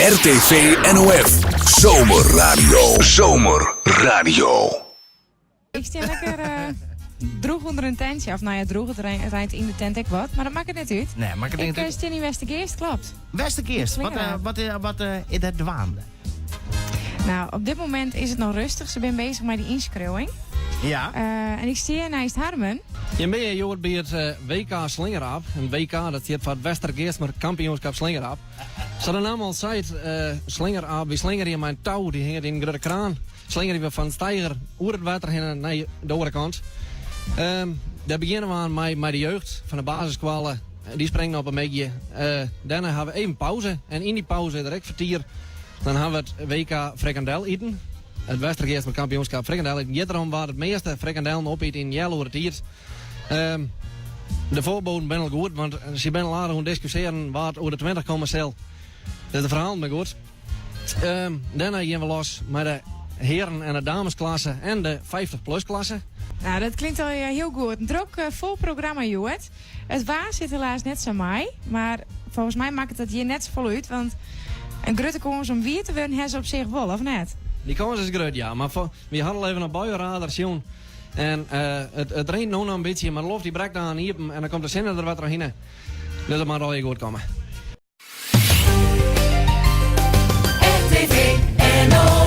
RTV NOF Zomerradio. Zomerradio. Ik sta lekker droech ûnder in tentsje. Of nou ja, droech, it reint yn de tent ek wat. Mar dat makket net út. Nee, makket Ik net út. stean yn Westergeast, klopt. Westergeast, wat, Slingeraap. wat is der dwaande? Nou, op dit momint is it noch rêstich. Se binne besich mei de ynskriuwing. En ik stean neist Harmen. Jim binne hjoed by it WK Slingeraap. In WK dat stiet foar it Westergeastmer Kampioenskip Slingeraap. Sa't de namme al seit, slingeraap, wy slingerje mei in tou, dy hinget yn in grutte kraan. Slingerje we fan de steiger oer it wetter hinne nei de oare kant. Dêr begjinne we oan mei de jeugd fan de basisskoalle. Dy springt op 'e middei. Dêrnei ha we even pauze en yn dy pauze is der ek fertier. Dan ha we it WK frikandel iten. It Westergeastmer kampioenskip frikandel iten giet derom wa't it measte frikandellen opyt yn in healoere tiid. De foarboden binne al goed, want sy binne al aardich oan it diskussearjen wa't oer de 20 komme sil. Dus de ferhalen binne goed. Dêrnei gean we los mei de heren en de damesklasse en de 50-plus klasse. Nou, dat klinkt al hiel goed. In drok fol programma hjoed. It waar sit helaas net sa mei, mar folgens my makket dat hjir net safolle út, want in grutte kâns om wiet te wurden ha se op sich wol, of net? Dy kâns is grut, ja. Mar wy ha al even op buienradar sjoen en it reint no noch in bytsje, mar de loft dy brekt dan iepen en dan komt de sinne der wat trochhinne. Dus dat moat allegear goed komme. RTV NOF.